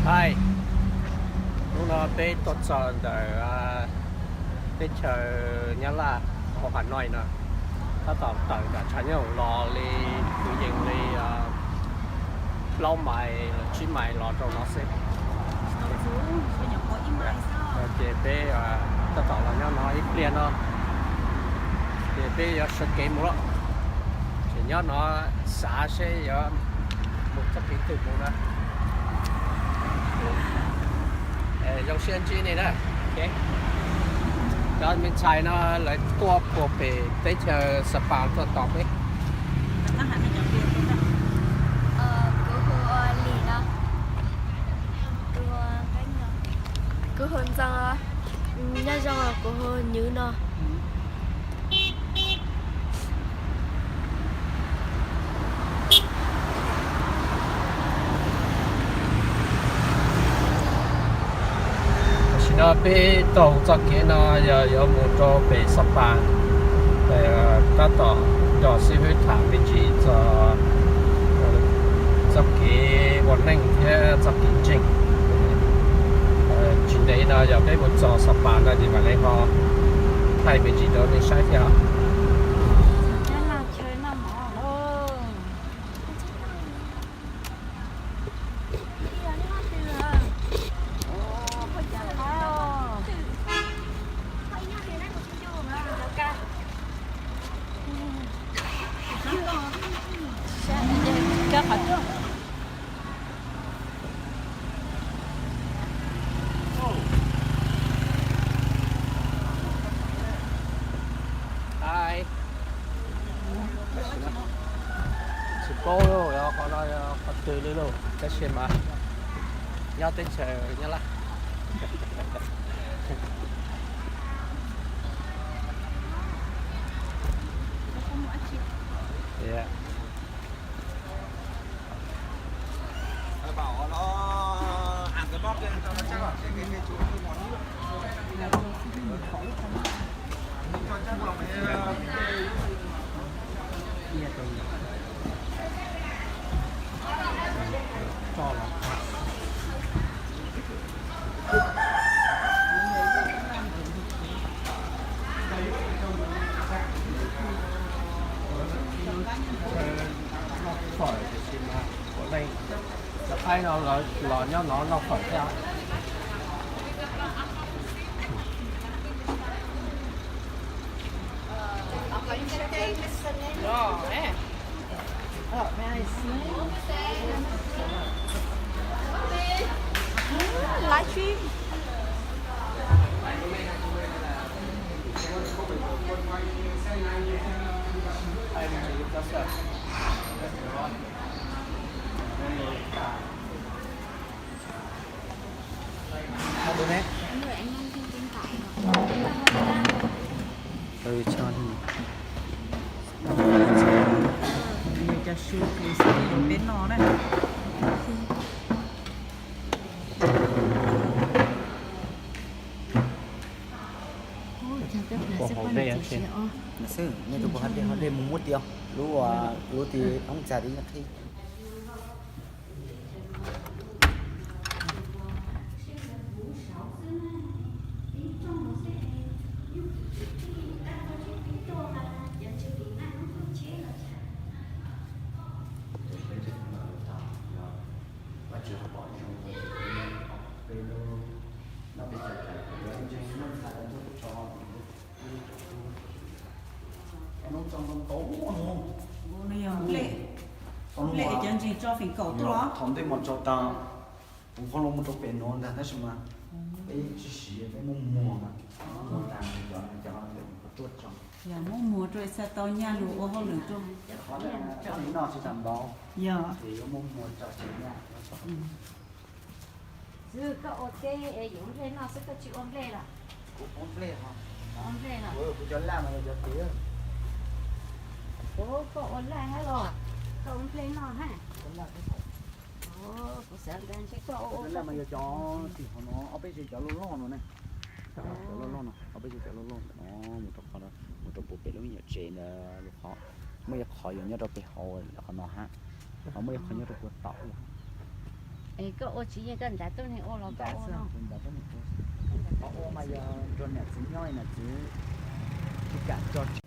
Hi, hnub no peb tuaj txog ntawm teb chaws Nyab Laj, hauv Hà Nội no, tab tom tawm nram tshav nyooj los li kwv yees li plaub mais los tsib mais los rau no xwb. Ces peb tab tom los nyob no ib pliag no, ces peb yuav sawv kev mus lawm. Ces nyob no xav seb yuav mus txoj kev twg mus na. Zoo siab ntsib nej na. Cov me ntxhais no lawv tuaj puag pem teb chaws Sapa tuaj tos peb. Kuv hu Lis no. Kuv hu Ntxoo. Nyob zoo, kuv hu Nywv no. Tam sim no peb taug txoj kev no yog yuav mus rau pem Sapa, tab tom nrog xib hwb tham me ntsis txog txoj kev ua neej thiab txoj kev ntseeg. Tsis ntev no yog peb mus txog Sapa no ces mam li ho thaij me ntsis rau nej saib thiab. Tsis paub qhov no qhov twg li lauj, tab sis mas nyob teb chaws Nyab Laj. Cov Thaib no los nyob no noj fawm thiab. Cov su peb no na. Xwb, nej tus kuv hais dej, hais dej mus muab tias lub, lub ti hoob txag ti nyiaj qhib. Nplej, nplej cov ntseeg tso feem kaum tuaj. Thaum ntej mas tso tas, kuv qhov los mus rau pem no ntag tab sis mas peb tsis siv, peb muab muag, muag tas cov, cov tuaj tso. Yog muab muag rau txhaj tau nyaj lug ua hauj lwm rau. Qhov no tsis tas npaum, yog yuav muab muag tso tsis nyaj. Xwb koj ua teb es yuav nplej noj xwb koj tsis ua nplej los? Kuv ua nplej os. Ua nplej os. Kuv cov laj mas yog cov tid. Ua, koj ua laj thiab los? Koj ua nplej noj thiab? Kuv xav tias ntshe koj ua, cov laj mas yog cov tim hauv no, ob peb tsev cov loj loj no ne. Cov loj loj no, ob peb tsev cov loj loj no, mus rau qhov, mus rau puag pem lub me nyuam tsev ntawd lub qhov. Muaj ib qhov yuav nyob rau pem hauv qhov no hab, ho muaj ib qhov nyob rau puag tom. Es koj ua tsis yeej koj nrad tuab neeg ua los koj ua no? Ua mas yog nrog niam txiv nyob niam txiv tsis kam tso